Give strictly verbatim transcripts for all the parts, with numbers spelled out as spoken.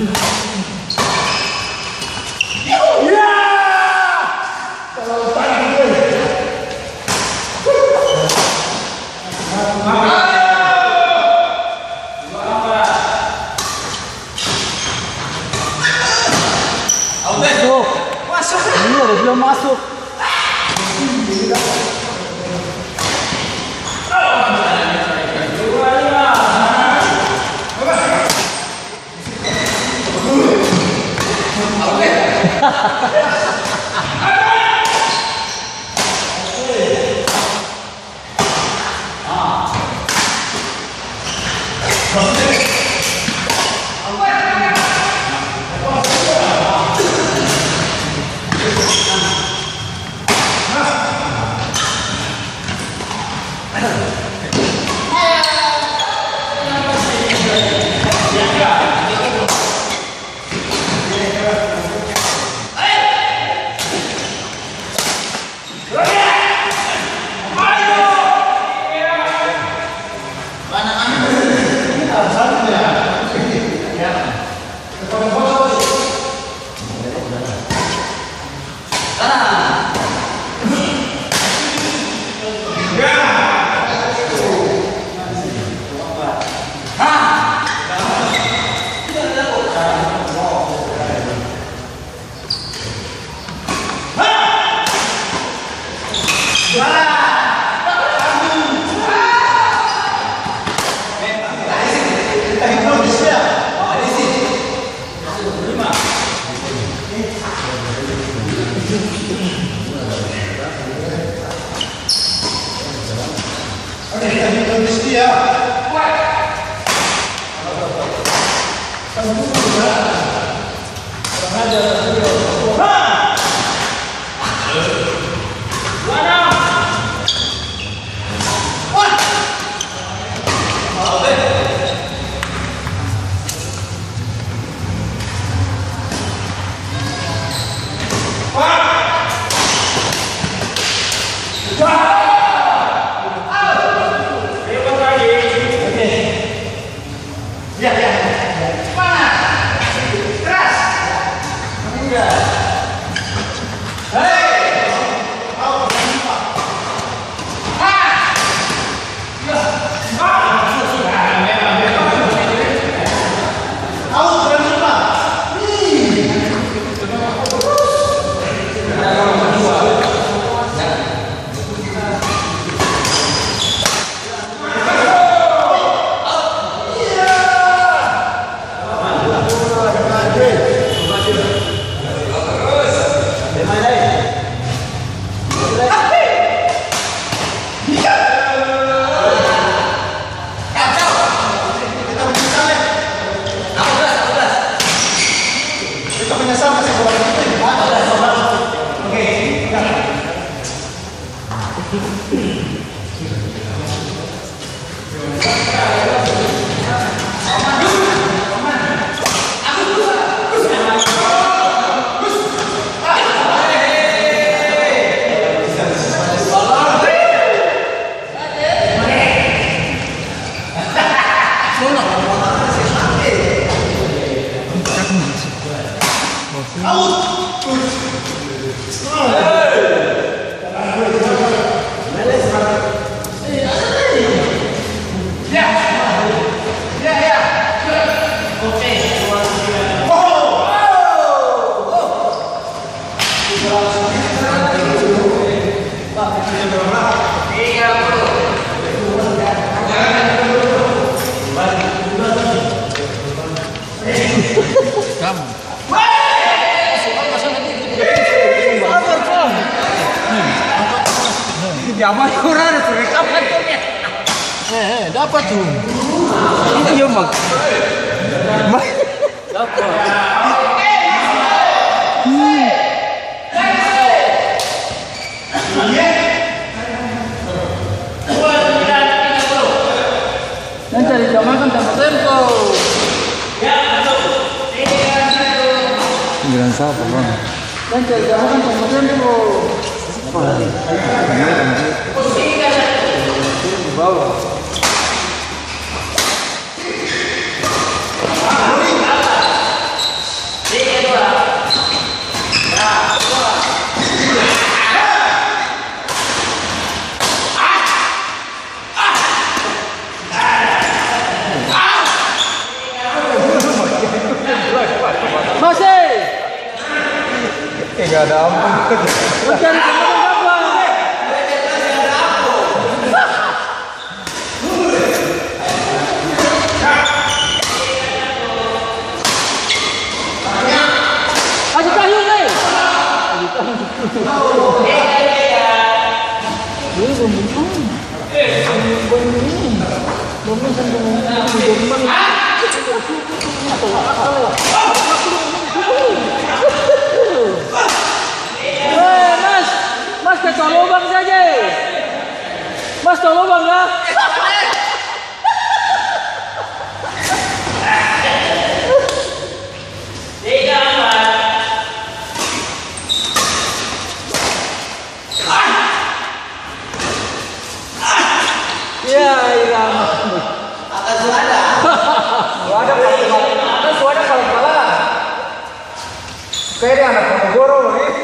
Masuk. Masuk. Iya, dia bilang masuk. Di abang orang ada rekam kan tuh, ya? Eh, eh, dapat tuh. Iya, Mak. Dong cari jam makang tampa tempo. Giliran sapa, Bang? Dong cari jam makang tampa tempo. Sapa? Di bawah. Ada ampun. Lu cari teman apa? Kasih tahu, Rey. Kasih tahu. Ini belum menang. Eh, Mas, Mas, kasih tahu lobang saja, eh. Mas, tahu lobang, ya? Ya, irama. Akan suada. Suada kalau, kan suada kalau kalah. Kayak dia anak Ponorogo, begitu.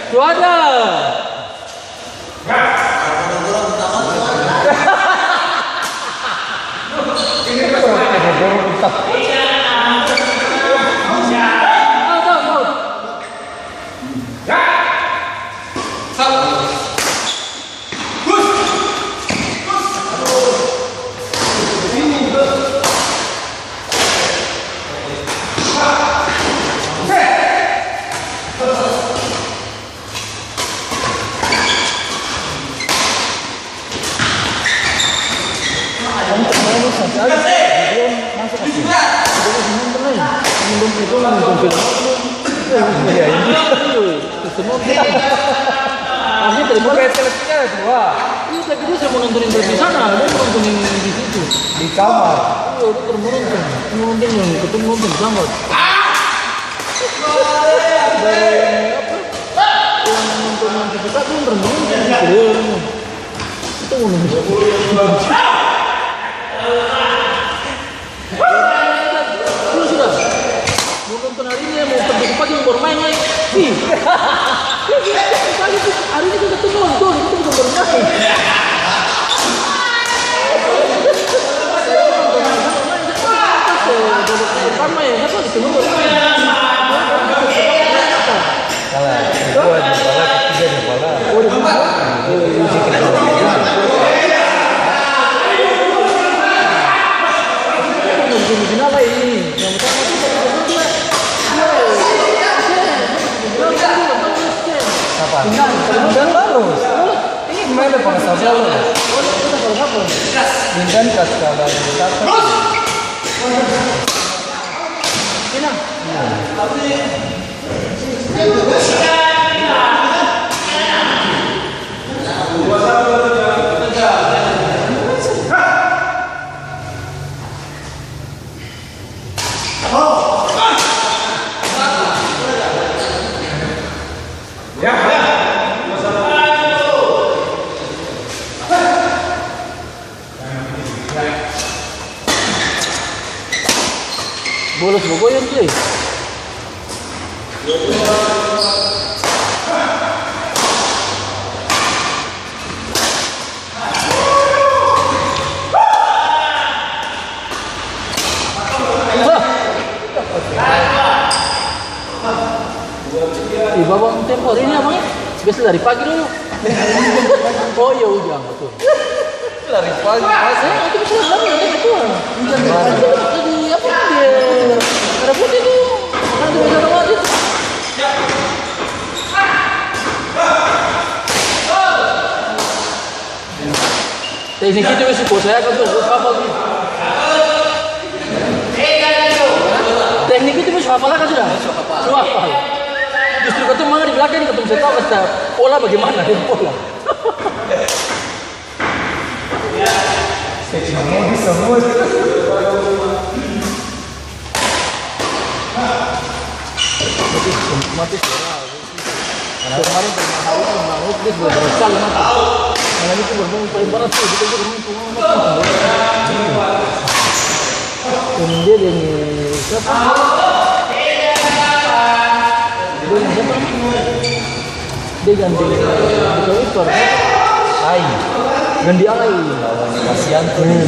Suara. Iya, ini. Artinya tadi malam, iya, tapi dia seng mau nonton yang di sana, dia mau nonton yang di situ. Di kamar. Iya, dia baru mau nonton. Mau nonton yang ketemu nonton di kamar. Dari apa? Yang nonton yang terdekat, dia baru mau nonton. Iya, iya. Kita mau nonton. Sudah, sudah. Mau nonton hari ini, mau pergi ke pagi, mau bermain, main. Ih. Hari ini kita tuh nonton, kita bukan bermain. Sama ya, siapa gitu, mau bermain. Kalah, kedua di kepala, ketiga di kepala. Oh, di kepala. Uji kedua. Semifinal lah ini. Yang pertama tuh, yang kedua. Apa? Final. Final baru. Ini main depan Sabah loh. Oh, itu Sabah. Bintan kas kalah satu. Final. Iya. Bola su bagoyang tu, e. Wah. Ih, Bang, tempo hari ini, Abang, e? Biasa dari pagi dulu. Oh, iya, hujan, betul. Lari pagi, pas. Eh, itu bisa lari, lari, itu. Hujan dari pagi. Lagi apa dia? Ada putih tuh. Kan tuh, bisa lewat itu. Teknik itu masih kuasakan tuh, kapal tuh. Hafal akang sudah? Su hafal. Justru katong manga di blakang ini, katong seng tau kata pola bagemana deng pola. Mati, mati suara. Kemarin, kemarin, kemarin, dia sudah berapa kali mati. Malam itu baru bangun paling parah tuh, kita juga main semua mati. Yang dia, dia ni, siapa? Dia ni siapa? Dia ganti, ganti Kak Ipar. Ai. Ganti Ai. Lawan Kasianto. Hmm.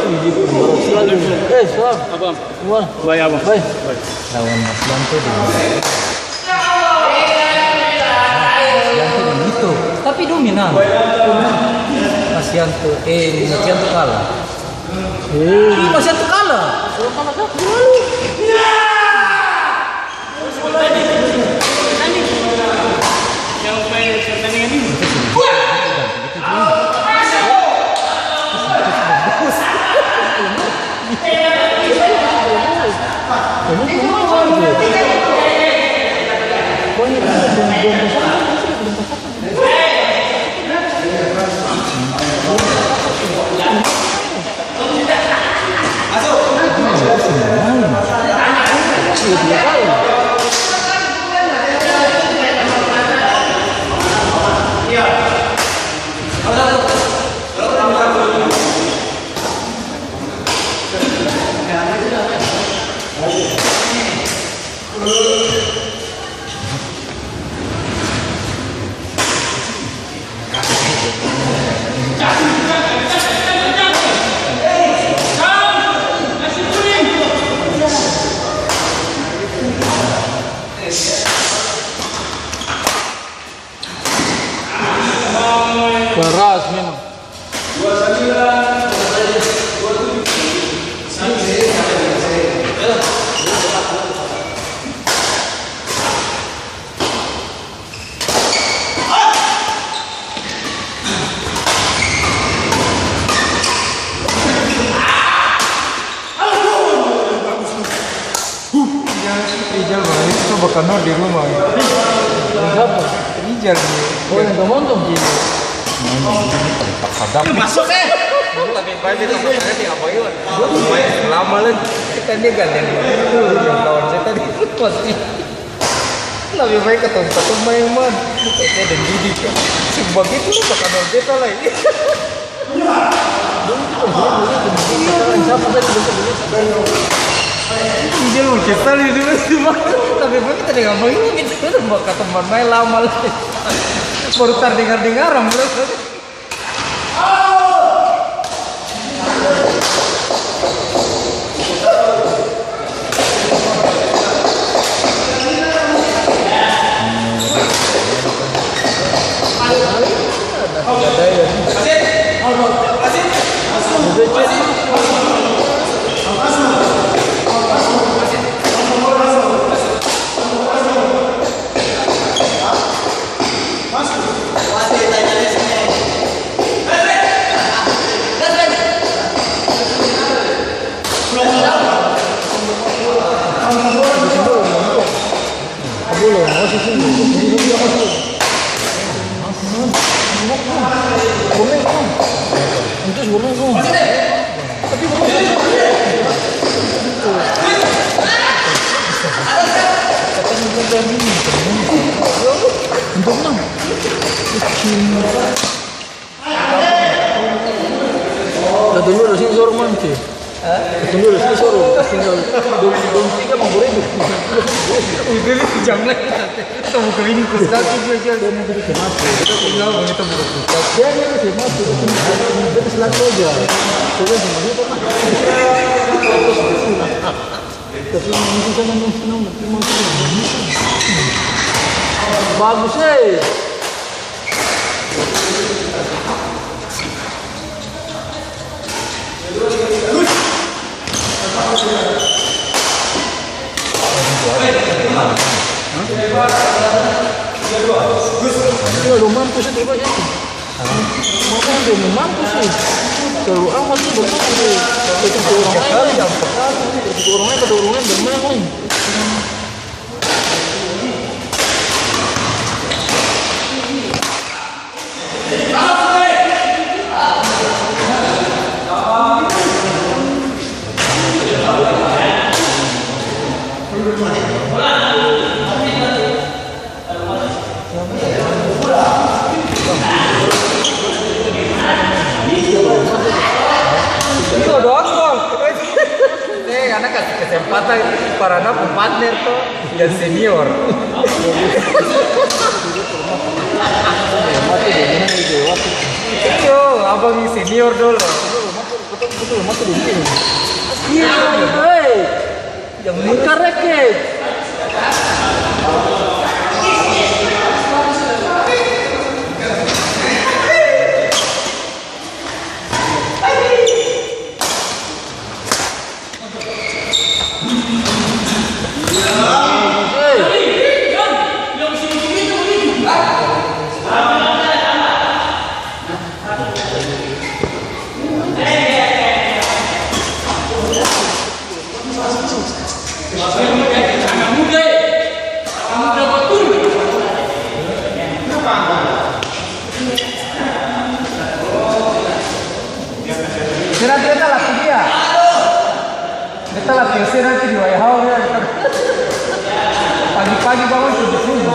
Ih, dia pun berat sekali. Eh, Suar. Apa? Gimana? Baik, Abang. Baik. Baik. Lawan Mas Yanto deh. Mas Yanto deh itu. Tapi dong menang. Mas Yanto, eh, Mas Yanto kalah. Eh. Ih, Mas Yanto kalah. Kalau kalah satu lalu. Yang main pertandingan ini. Keras memang. Rijal, Rijal barani su bakanor di rumah. Yang siapa? Rijal ni. Oh, yang Tomon tu? Iya. Masuk, eh. Tapi baik itu, masalahnya tinggal Boy, Wan. Lama lagi. Kan dia gandeng itu, yang kawan saya tadi. Pasti. Lebih baik katong, katong maeng, man. Beta deng Didi, kan. Su bagitu lo bakanor beta lai. Iya, man. Iya, man, kesal itu, man. Lebih baik kita deng abang ini, kita udah katong maeng lama lai. Baru tar dengar-dengar, man. Katong dua di sini soro, man, ce. Hah? Katong dua di sini soro. Tinggal dong, dong tiga mo barebu. Udah, itu jam lagi. Kita buka ini, kos kaki dua jam. Dia mau beli tomato. Tinggal kita buka kos kaki. Dia, dia kasih mati. Dia kasih laku aja. Coba sama dia, Pak. Bagus, eh. Mampus itu. Mampus itu. Terlalu amat nih bermain nih. Tiga kali, empat kali, tiga orang lain, kata orang lain bermain nih. Itu doang, Bang. Eh, ana kasi kesempatan para ana pung partner to, yang senior. Iyo, abang yang senior dolo. Iya, hei. Yang ini kareke. Nanti beta latih dia. Beta latih se nanti di Waihau ya. Pagi-pagi bangun subuh-subuh.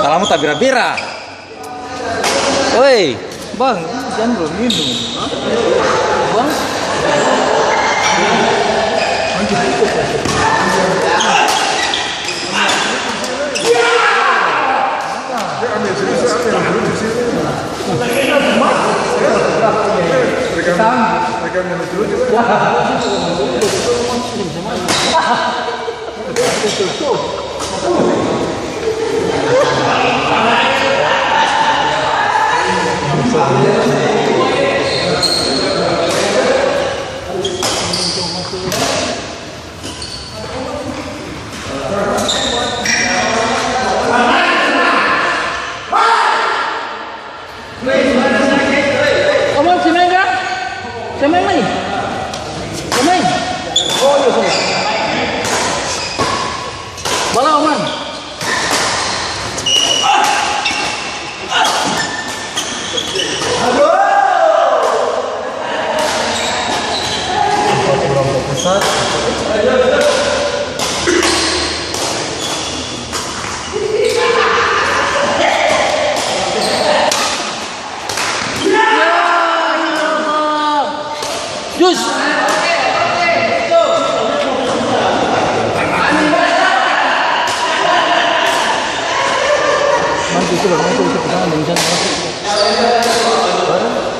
Talamu tabira-bira. Oi, Bang, ini jam belum minum. Bang. Oman, seng maeng ka? Seng maeng lai? Seng maeng? Oh, iyo, seng. Bala, Oman. Empat puluh empat pusat. Jus. Nanti itu, nanti itu, kita ambil sana.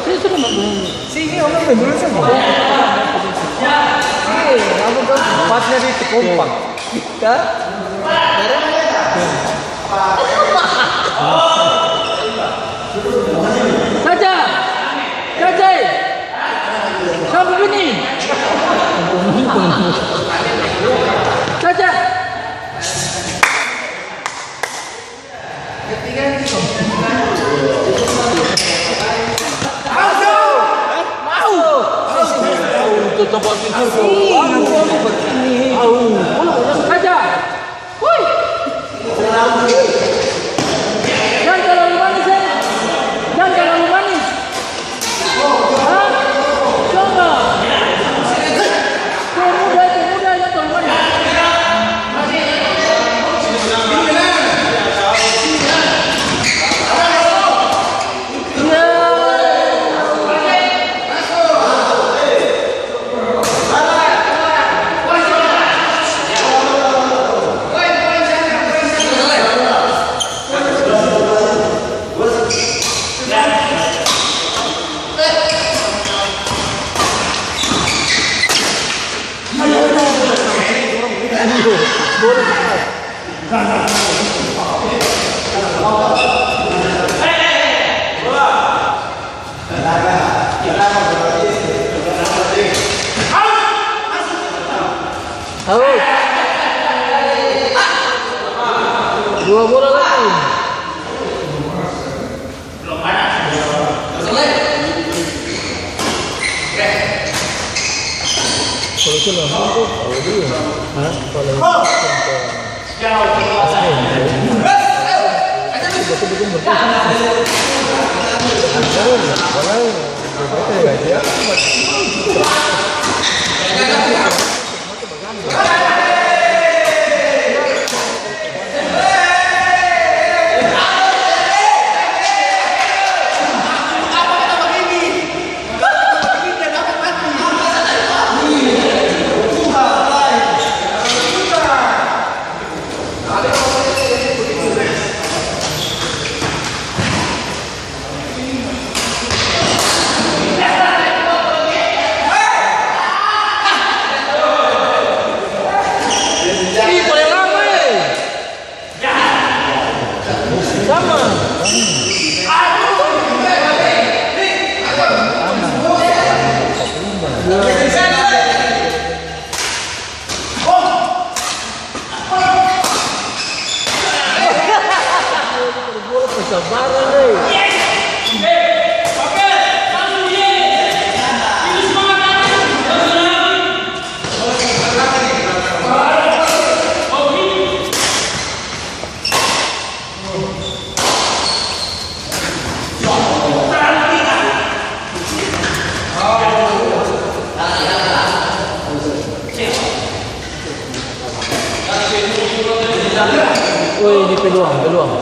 Saya sudah ambil. Sini, orang ambil dulu saja. Sini, apa tuh? Partner itu kompak. Kita. Barang. Ini. Caca. Mau. Mau. Tetap pikir kau. Mau. Mau. Caca. Woi. Jang talalu manis, eh. Jang talalu manis. Hah? Coba. Pemuda, pemuda, jang talalu manis. Out. Dua bola lagi. Kalau itu langsung tuh, kalau dia, hah? Kalau itu langsung ke asli. Betul, betul, betul. Sekarang, kalau beberapa ya, dia Ih, paleng lama, eh. Sama. Kesabaran, eh. Woi, ini peluang, peluang.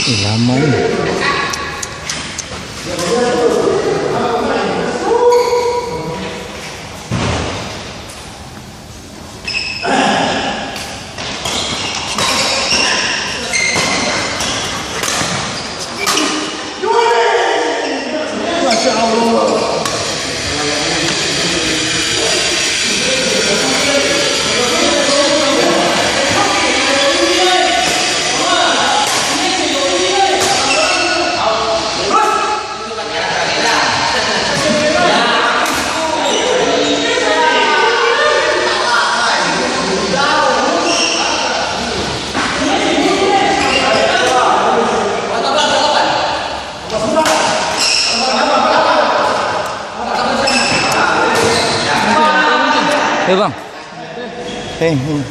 Ih, lama ini. Eh, Bang. Eh, eh.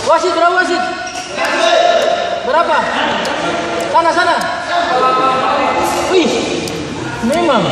Wasit, berapa wasit? Berapa? Sana, sana. Wih, memang.